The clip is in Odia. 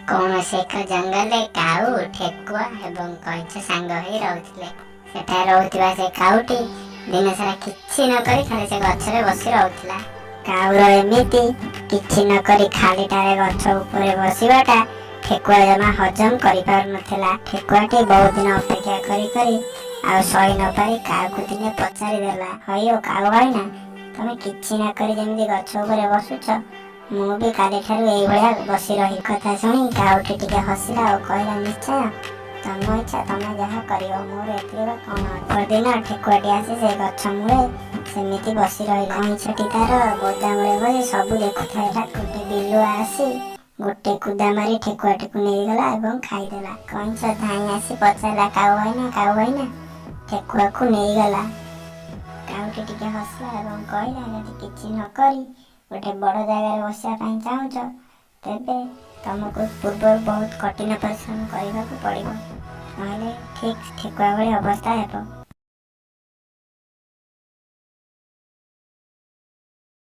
କୌଣସି ଏକ ଜଙ୍ଗଲରେ କାଉ, ଠେକୁଆ ଏବଂ କଇଁଛ ସାଙ୍ଗ ହୋଇ ରହୁଥିଲେ। ସେଠାରେ ରହୁଥିବା ସେ କାଉଟି ଦିନସାରା କିଛି ନ କରି ଖାଲି ସେ ଗଛରେ ବସି ରହୁଥିଲା। କାଉର ଏମିତି କିଛି ନ କରି ଖାଲିଟାରେ ଗଛ ଉପରେ ବସିବାଟା ଠେକୁଆ ଜମା ହଜମ କରିପାରୁନଥିଲା। ଠେକୁଆଟି ବହୁତ ଦିନ ଅପେକ୍ଷା କରି କରି ଆଉ ସହି ନପାରି କାଉକୁ ଦିନେ ପଚାରିଦେଲା, "ହଇଓ କାଉ ଭାଇନା, ତମେ କିଛି ନ କରି ଯେମିତି ଗଛ ଉପରେ ବସୁଛ, ମୁଁ ବି କାଲିଠାରୁ ଏଇଭଳିଆ ବସି ରହି।" କଥା ଶୁଣି କାଉଟି ଟିକେ ହସିଲା ଆଉ କହିଲା, "ନିଶ୍ଚୟ, ତମ ଇଚ୍ଛା, ତମେ ଯାହା କରିବ, ମୋର ଏଥିରେ ବା କଣ ଅଛି?" ପରଦିନ ଠେକୁଆଟି ଆସି ସେ ଗଛ ମୂଳେ ସେମିତି ବସି ରହିଲା। କଇଁଛଟି ତାର ବୋଦା ମୂଳେ ବସି ସବୁ ଦେଖୁଥାଏ। ହଠାତ୍ ଗୋଟେ ବିଲୁଆ ଆସି ଗୋଟେ କୁଦା ମାରି ଠେକୁଆଟିକୁ ନେଇଗଲା ଏବଂ ଖାଇଦେଲା। କଇଁଛ ଧାଇଁ ଆସି ପଚାରିଲା, "କାଉ ଭାଇନା, କାଉ ଭାଇନା, ଠେକୁଆକୁ ନେଇଗଲା।" କାଉଟି ଟିକେ ହସିଲା ଏବଂ କହିଲା, "ଯଦି କିଛି ନ କରି ଗୋଟେ ବଡ଼ ଜାଗାରେ ବସିବା ପାଇଁ ଚାହୁଁଛ, ତେବେ ତମକୁ ପୂର୍ବରୁ ବହୁତ କଠିନ ପରିଶ୍ରମ କରିବାକୁ ପଡ଼ିବ, ନହେଲେ ଠିକ୍ ଠେକୁଆ ଭଳି ଅବସ୍ଥା ହେବ।"